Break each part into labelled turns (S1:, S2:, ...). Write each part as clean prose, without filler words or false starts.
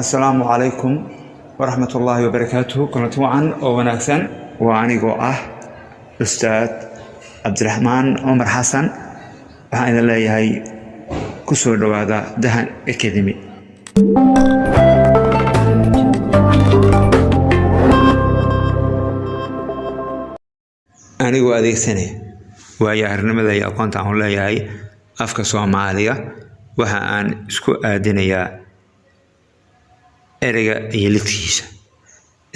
S1: Asalaamu calaykum waraxmatullaahi wabarakaatuhu. Kulanti wacan oo wanaagsan. Waa anigoo ah Ustaad Cabdiraxmaan Cumar Xasan. Waxaan idin leeyahay, ku soo dhowaada Dahan Academy. Anigoo adeegsanaya waayo arnimada iyo aqoonta aan leeyahay afka Soomaaliga, waxa aan isku aadinayaa ereyga iyo lidkiisa.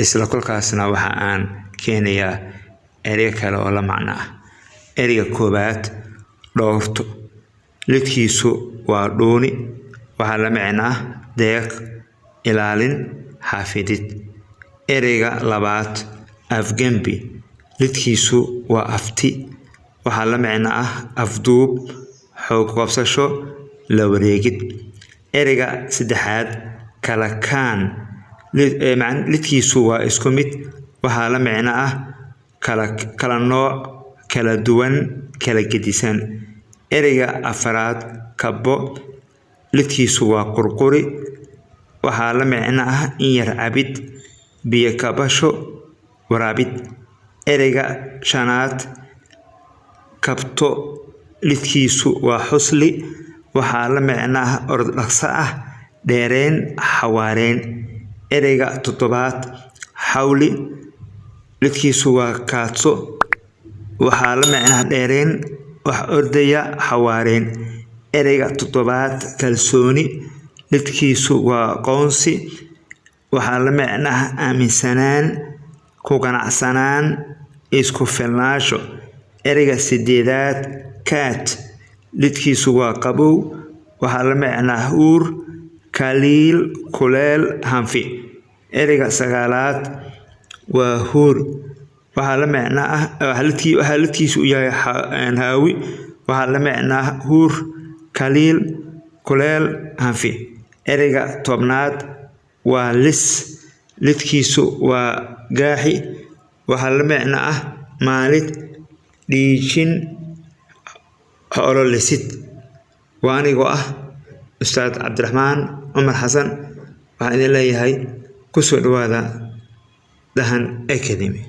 S1: Isla kolkaasna waxa aan keenayaa erey kale oo la macno ah. Ereyga koowaad, dhoorto, lidkiisu waa dhuuni. Waxaa la micno ah deeq, ilaalin, xafidid. Ereyga labaad, afgembi, lidkiisu waa afti. Waxaa la micno ah afduub, xoog qabsasho, la wareegid. Ereyga saddexaad, kalakaan, lidkiisu waa isku mid. Waxaa la micno ah kala nooc, kala duwan, kala gedisan. Ereyga afraad, kabo, lidkiisu waa qurquri. Waxaa la micno ah in yar cabid, biyo kabasho, waraabid. Ereyga shanaad, kabto, lidkiisu waa xusli. Waxaa la micno ah orod dhaqso ah, dheereyn, xawaareyn. Ereyga toddobaad, xawli, lidkiisu waa kaadso. Waxaa la micno ah dheereyn, wax ordaya, xawaareyn. Ereyga toddobaad, kalsooni, lidkiisu waa qoonsi. Waxaa la micno ah aaminsanaan, ku qanacsanaan, isku filnaansho. Ereyga sideedaad, kaad, lidkiisu waa qabow. Waxaa la micno ah uur, kaliil, kuleel, hanfi. Ereyga sagaalaad waa huur. Waxaa la micno ah, waxaa lidkiisu yahay haawi. Waxaa la micno ah huur, kaliil, kuleel, hanfi. Ereyga 10aad waa lis. Lidkiisu waa gaaxi. Waxaa la micno ah maalid, dhiijin, xoolo lisid. Waa anigoo ah Ustaad Cabdiraxmaan Cumar Xasan. Waxaan idin leeyahay, kusoo dhawaada Dahan Academy.